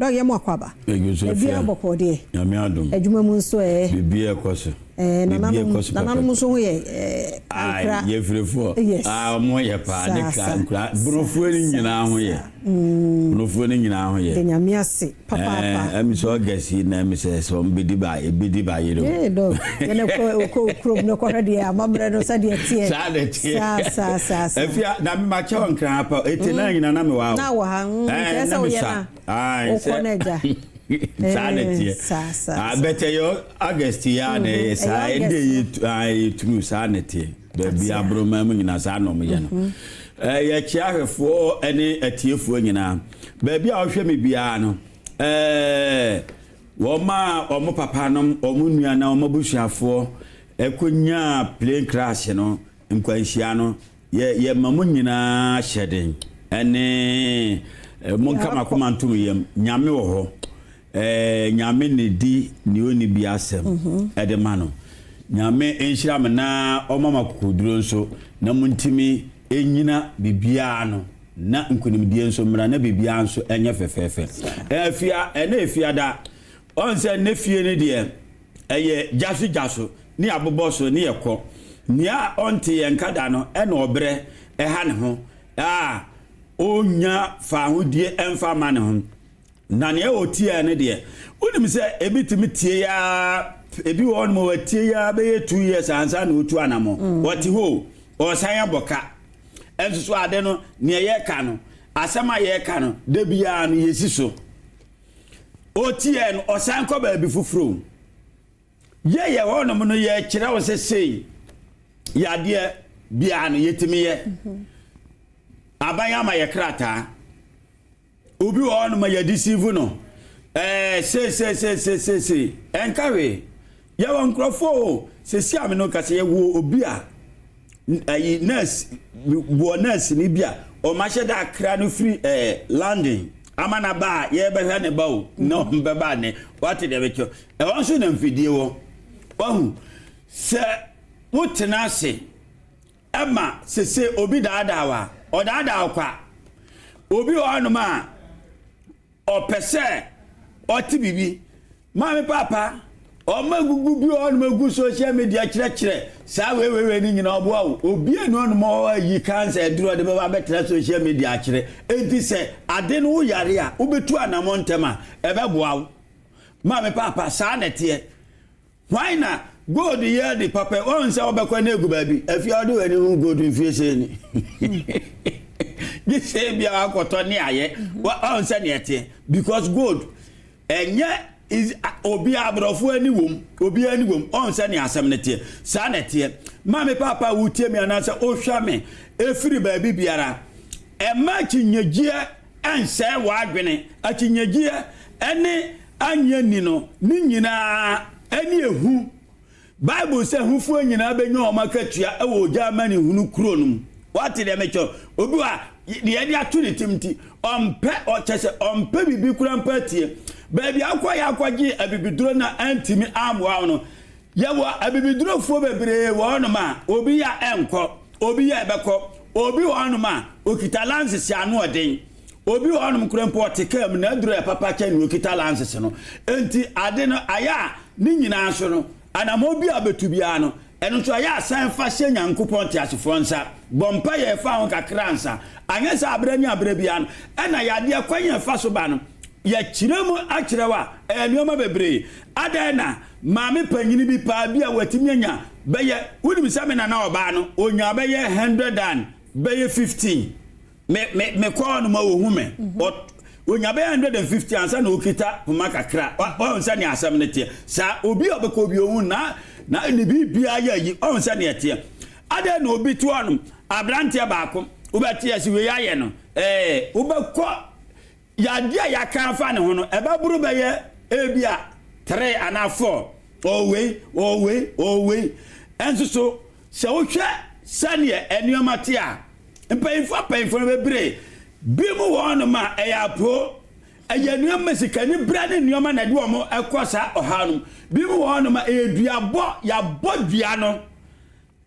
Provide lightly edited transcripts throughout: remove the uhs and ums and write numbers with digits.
Doc, yɛ mo akɔ aba. Ebi abɔkɔ deɛ. Nyame adom. Adwuma mu nso ɛ. Biribi ɛkɔ so. Ɛɛ nananom nananom nso ho yɛ ɛɛ ankra. Yɛfirifoɔ. Yes. Aa ɔmo yɛ paa ne kra nkura burofoɔ ni nyinaa ho yɛ. Burofoɔ ni nyinaa ho yɛ. De Nyame ase papaapa. Ɛmi sɛ August yi na ɛmi sɛ sɛ ɔmo bedi ba ebedi ba yere o. Ee Doc, yɛn kɔ kɔ kurom no kɔhwɛ deɛ amammerɛ no sɛdeɛ teɛ. Saa de teɛ. Saa saa saa saa. Efia na mi ma kyɛw nkran apa ete na nyina na mi wɔ ha o. Na wɔ ha kyerɛ sɛ woyɛ na wokɔ na agya. Saa na teɛ. Saa saa. Bɛtɛ yɛ August yi a na ɛyɛ saa ɛnde yɛ turu saa na teɛ. Baabi aborɔma mu nyinaa saa na ɔmo yɛ no. Yɛkyia ahwɛfoɔ ne atiefoɔ nyinaa. Baabi a ɔhwɛ me biara no, wɔn a wɔn papa nom, wɔn nua na wɔn abusuafoɔ ɛkɔnyaa plane crash no, nkwanhyia no, yɛ yɛma mo nyinaa hyɛ den ɛne monka makoma ntom yam. Nyame wɔ hɔ. Nyame ne di ne ɔni bi asɛm ɛde ma no. Nyame nhyira me na ɔma ma kokoduro nso na montumi ɛnyina biribiara no na nkonimdie nso mmra na biribiara nso ɛnyɛ fɛfɛɛfɛ. Ɛfia ɛna efia da ɔn sɛ ne fie no deɛ ɛyɛ gyaso gyaso ne abobɔ so ne yɛkɔ nea ɔnte yɛn kada no ɛna ɔbrɛ ɛha ne ho a ɔnya faahodie ɛmfa ma ne ho. Na nea ɔtie no deɛ, wonim sɛ ebi tumi tie yaa, ebi wɔ hɔnom wɔtie yaa bɛyɛ 2 years ansa na otu anamɔ. Wɔte hɔ, ɔsan abɔ ka. Ɛnso so ade no, nea yɛka no, asɛm a yɛka no da biara no yɛsi so. Ɔtie no, ɔsan kɔ baabi foforɔ. Yɛyɛ hɔnom no, yɛkyerɛ wo sɛ sei yadeɛ biara no yɛtumi yɛ. Aban ama yɛ krataa. Obi wɔ hɔnom a yɛde siivu no seeseeseeseesei ɛnka hwee. Yɛwɔ nkurɔfoɔ o, sɛsi a me no kasa, yɛwɔ obi a ayi nurse wɔ nurse ni bi a ɔmahyɛ da akra no firi London ama na ba a yɛbɛhwɛ ne ba o na ɔmbɛba ne wate deɛ bɛkyɛ. Ɛhɔ nso na mfidie wɔ. Wahu sɛ wotena ase ɛma sese obi daadaa wa ɔdaadaa wo kwa. Obi wɔ hɔnom a ɔpɛ sɛ ɔte biribi. Maame, papa, ɔma gugu bi wɔ hɔnom egu social media kyerɛkyerɛ saa weiweiwei no nyinaa ɔboa wo. Obi anu hɔnom ɔyi cancer aduro ɔde bɛba abɛtena social media akyerɛ. Enti sɛ ade no woyare a, wobɛtu anammɔ ntɛm a ɛbɛboa wo. Maame, papa, saa na ɛteɛ. Hwan na gold yɛ de papa wɔn sɛ wɔbɛkɔ ne egu baabi afia ɔde w'ani ho gold mfie sɛ ni gye sɛ bi a wakɔtɔ ne ayɛ wɔn sɛ ne ɛteɛ, because gold ɛnyɛ obi aborɔfo ani wom, obi ani wom. Ɔn sɛ ne asɛm ne teɛ, saa na ɛteɛ. Maame, papa, wotie mi anaasɛ wohwɛ me efiri baabi biara, ɛma akyinnyegyeɛ ɛnsɛe w'adwene. Akyinnyegyeɛ ɛne anyɛ ni no ne nyinaa ɛne ehu. Bible sɛ hufoɔ nyinaa bɛnya wɔn akatua ɛwɔ ogya ama ne hunu kuro no mu. Wate deɛ mekyɛ? Obi wa deɛ yɛde ato ne tim nti ɔmpɛ, ɔkyɛ sɛ ɔmpɛ biribi kura mpa tie. Baabi akɔ yɛ akɔgye abibiduro na ɛntumi amoa wo no, yɛwɔ abibidurofoɔ bebree wɔ hɔnom a obi yɛ a ɛnkɔ, obi yɛ ɛbɛkɔ. Obi wɔ hɔnom a okita license ano ɔden. Obi wɔ hɔnom kura mpo ɔte kaa mu na aduro yɛ papa kyɛn nea okita license no. Nti ade no ayɛ a ne nyinaa so no, anammɔn bi a bɛtu biara no, ɛno nso ayɛ asan fa hyɛ Nyankopɔn teasefoɔ nsa. Bɔ mpa yɛ ɛfa ho kakra ansa. Anyɛ sɛ aberɛ ne aberɛ biara no ɛna yadeɛ kwan yɛ fa so ba no, yɛkyerɛ mu akyerɛ wo a ɛyɛ nneɛma bebree. Adɛn na maame panyini bi paa bi a watumi anya bɛyɛ, wonim sɛ me nana ɔbaa no onya bɛyɛ 100 and bɛyɛ 15. Me me me kɔɔ no ma ohu me. Onya bɛyɛ 150 ansa na okita poma kakra. Ɔn sɛ ne asɛm no teɛ saa. Obi a ɔbɛkɔ obi ohu na ne biribiara yɛ ayi. Ɔn sɛ ne ɛteɛ. Adɛn na obi to ɔnom aberanteɛ baako wobɛte ɛsɛ wei ayɛ no wobɛkɔ yadeɛ a yɛaka afa ne ho no ɛbɛboro bɛyɛ ebi a three anaa four. Ɔwei ɔwei ɔwei. Ɛnso so sɛ wohwɛ sɛneɛ nneɛma te a, mpanyinfoɔ mpanyinfoɔ no bebree bi mu wɔ hɔnom a ɛyɛ apoo, ɛyɛ nneɛma sikani bra ne nneɛma na ɛde wɔn ɛkɔ saa ɔhaw no mu. Bi mu wɔ hɔnom a ɛyɛ duabɔ, yɛabɔ dua no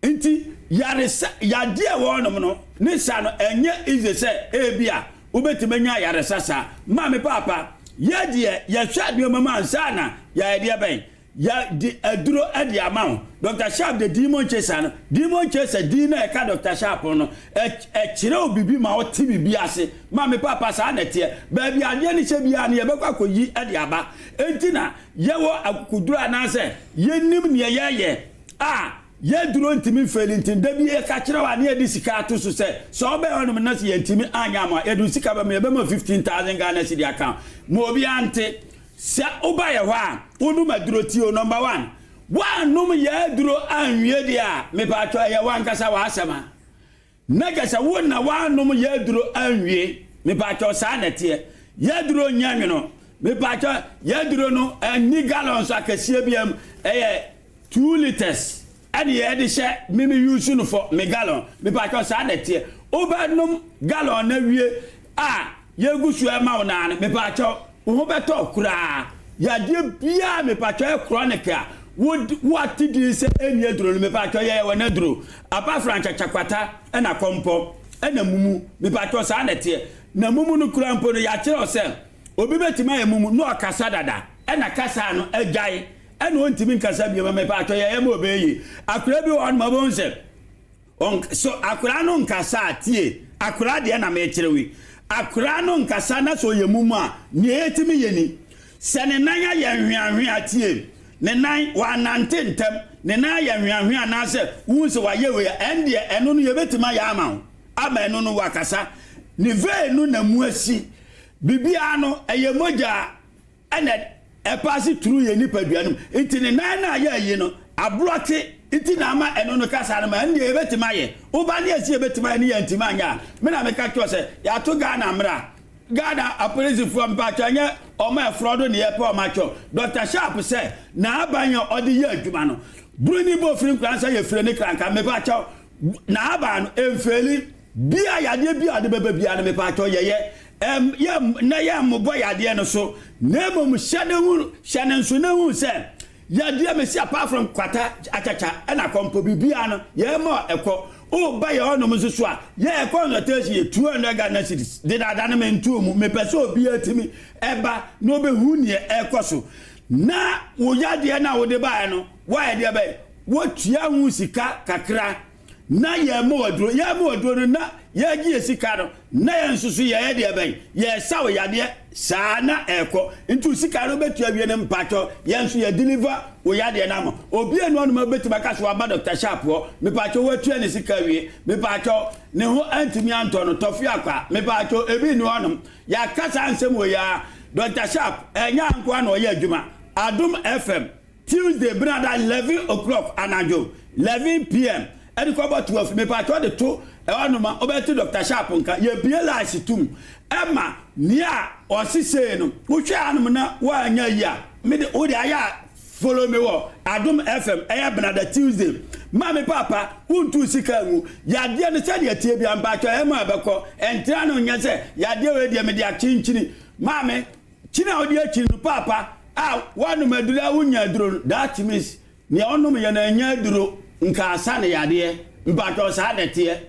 nti yaresa yadeɛ wɔ hɔnom no ne sa no ɛnyɛ easy sɛ ebi a wobɛtumi anya yaresa saa. Maame, paapa. Yɛ deɛ yɛhwɛ nneɛma mu ansa na yɛayɛ deɛ bɛn yɛde aduro de ama wo. Dr. Sharp the Demon Chaser no, Demon Chaser din na ɛka Dr. Sharp no, ɛkyerɛ wo biribi ma wote biribi ase. Ma me papa, saa na ɛteɛ. Baabi adeɛ no hyɛ biara no, yɛbɛkɔ akɔyi de aba. Enti na yɛwɔ akokoduro anaasɛ yɛnim neɛ yɛyɛ a yɛduro ntumi mfeli. Nti da bi yɛka kyerɛ wo a, ne yɛde sika ato so sɛ ɔbɛyɛ hɔnom na sɛ yɛntumi anyɛ ama, yɛde sika bɛma, yɛbɛma 15,000 Ghana cedi account ma obiara. Nte sɛ woba yɛ hɔ a, wonom aduro tio. Number one, woanom yɛ aduro anwie deɛ a, mepatwɔ, ɛyɛ wankasa w'asɛm a na kyɛ sɛ wo na woanom yɛ aduro anwie. Mepatwɔ, saa na ɛteɛ. Yɛ aduro nyɛ nwono. Mepatwɔ, yɛ aduro no ɛni gallons akɛseɛ bi mu, ɛyɛ 2 litres ɛne yɛde hyɛ mimi use no for me gallon. Mepatwɔ, saa na ɛteɛ. Wobɛnom gallon na wie a, yɛgu so ɛma wo naane. Mepatwɔ, wo ho bɛtɔ koraa. Yadeɛ biara, mepatwɔ, yɛ chronic a woate din sɛ ɛnni aduro no, mepatwɔ, yɛyɛ wɔ n'aduro, apart from kyakyakwata ɛna kɔmpɔ ɛna mumu. Mepatwɔ, saa na ɛteɛ. Na mumu no kura mpo no, yɛakyerɛw sɛ obi bɛtumi ayɛ mumu na ɔkasa dada, ɛna kasa no agyae, ɛna ɔntumi nkasa bio. Mepatwɔ, yɛyɛ ma ɔbɛyɛ akora bi wɔ hɔ nom a ɔbɛhu sɛ so akora no nkasa a, tie, akora deɛ na mekyerɛ wi, akora no nkasa na sɛ ɔyɛ mumu a, nea yɛtumi yɛ ni: sɛ ne nan ayɛ nhweanhwea, tie, ne nan wanante ntɛm, ne nan ayɛ nhweanhwea anaasɛ wohu sɛ wayɛ wei a, ɛn deɛ ɛno no yɛbɛtumi ayɛ ama wo ama ɛno no wakasa. Ne vein no na mu asi biribiara no, ɛyɛ mogya ɛna ɛpaase turu yɛ nipadua no mu, nti ne nan no ayɛ ayi no aborɔte, nti na ama ɛno no kasa no ma. Ɛno deɛ yɛbɛtumi ayɛ. Woba ne yɛsi yɛbɛtumi ayɛ ne yɛntumi anyɛ a, me na meka kyerɛ sɛ yɛato Ghana mmra. Ghana apolisifoɔ, mpakyɛ, nyɛ ɔmo ɛforɔ do ne yɛpɛ ɔmo akyɛw. Dr Sharp sɛ n'aban a ɔde yɛ adwuma no, buroni bɔ ofiri nkran sɛ yɛfiri ne kranka. Mepakyɛw, n'aban no emfeeli bia. Yadeɛ bi a ɔde bɛba bia no, mepakyɛw, yɛyɛ ɛm yɛ na yɛ mmobɔ yadeɛ no so, na mmom hyɛ ne ho, hyɛ ne nso ne ho sɛ yadeɛ mesi, apart from kwata, akyakya ɛna kɔmpɔ, biribiara no yɛn ɛkɔ. Woba yɛ hɔnom nso so a, yɛ consultation yɛ 200 Ghana cedis dedada no. Mentuo mu, mepɛ sɛ obiara tumi ɛba na obɛhu neɛ ɛkɔ so na wo yadeɛ no a wode baeɛ no, woayɛ deɛ bɛyɛ wotua ho sika kakra na yɛn mo waduro, yɛn mo waduro no na yɛgye yɛ sika no, na yɛn nso so yɛyɛ deɛ bɛn yɛsa wo yadeɛ saa na ɛkɔ. Nti sika no bɛtua wie no, mpatwɔ, yɛn nso yɛ deliver wo yadeɛ no ama obi. Enu anum bɛtumi aka so waba Dr Sharp hɔ, mepatwɔ, watua ne sika wie, mepatwɔ, ne ho antumi antɔ no tɔfe akwa. Mepatwɔ, ebi ni hɔnom yɛaka saa nsɛm wɔ yia. Dr Sharp ɛnyɛ ankoa na ɔyɛ adwuma. Adom FM, Tuesday benada 11 o'clock anadwo, 11 p.m. ɛde kɔbɔ 12, mepatwɔ, de to ɛhɔ nom a wobɛte Dr Sharp nka. Yɛbie lines tum ɛma nea ɔsesee no, wohwɛ anom na woanya yi a, mede wode ayɛ a, follow me wɔ Adom FM. Ɛyɛ benada, Tuesday. Maame, papa, wontu sika ngu yadeɛ no sɛdeɛ tie bia. Mpatwɔ, ɛma ɛbɛkɔ ɛntra no nyɛ sɛ yadeɛ wei deɛ mede akyinkyini. Maame, kyini a wode akyini no, papa a woanom aduro a wonya aduro no, that means nea ɔnom yɛ no ɛnyɛ aduro nkaasa ne yadeɛ. Mpatwɔ, saa na ɛteɛ.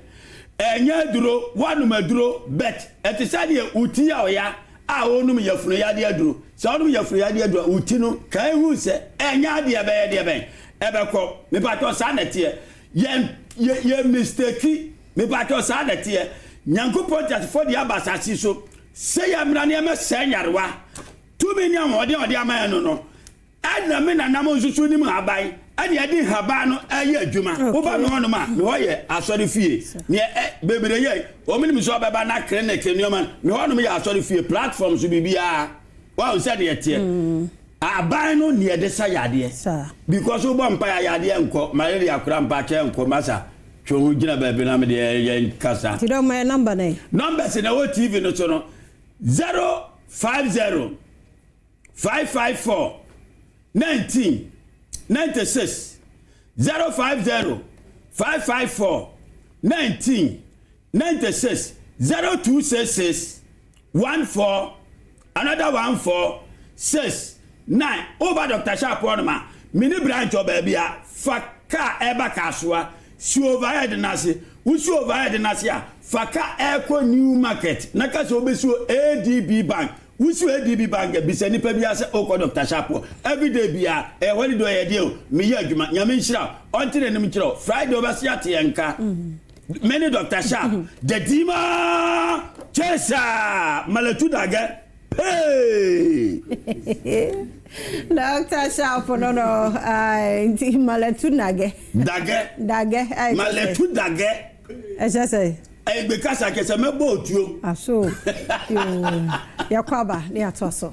Ɛnyɛ aduro woanom aduro, but ɛte sɛ deɛ wo ti a ɔya a wɔnom yɛfunu yadeɛ aduro. Sɛ wɔnom yɛfunu yadeɛ aduro a, wo ti no ka ehu sɛ ɛnyɛ adeɛ bɛyɛ deɛ bɛn ɛbɛkɔ. Mepatwɔ, saa na ɛteɛ. Yɛn yɛ yɛ mistake. Mepatwɔ, saa na ɛteɛ. Nyankopɔn teasefoɔ deɛ aba asase so sɛ yɛ mmara nneɛma sɛ nyarewa tumi ne ahoɔden a ɔde ama yɛn no, ɛna me nanam nso so nim haban, ɛne yɛde haban no ɛyɛ adwuma. Woba me hɔnom a, me hɔ yɛ asɔre fie. Neɛ ɛ bebree yɛ wɔn nim sɛ ɔbɛba na clinic nneɛma, me hɔnom yɛ asɔre fie, platform so biribiara wɔn sɛ deɛ teɛ aban no neɛ de sa yadeɛ, because wobɔ mpa yɛ yadeɛ nkɔ malaria kora mpa kyɛ nkɔ masa twɛ ho gyina baabi na mede yɛ kasa. Nti dɛ ɔma yɛ number no. Numbers na ɛwɔ TV no so no: 050 554 19 96, 050 554 19 96, 0266 14 another 14 6 9. Woba Dr Sharp hɔ nom a, mini branch wɔ baabi a fa kaa ɛba Kasoa, si overhead n'ase. Wosi overhead n'ase a, fa kaa ɛkɔ New Market na ka sɛ wobɛsi wɔ ADB Bank. Wusi ADB Bank a, bisa nipa biara sɛ okɔ Doctor Sharp hɔ. Everyday biara, ɛyɛ holiday o, ɛyɛ deɛ o, meyɛ adwuma. Nyame nhyira wo. Ɔnte n'anim nkyerɛ wo. Friday wobɛse ate yɛn nka. Me ne Doctor Sharp, Dadima Chesa Malatu Dagɛ. Pee! Doctor Sharp no no, nti Malatu Nagɛ. Dagɛ. Dagɛ. Malatu Dagɛ. Ɛkyɛ sɛ. Egbe kasa kyɛ sɛ mɛbɔ otuo. Aso yoo, yɛkɔ aba ne yɛatoa so.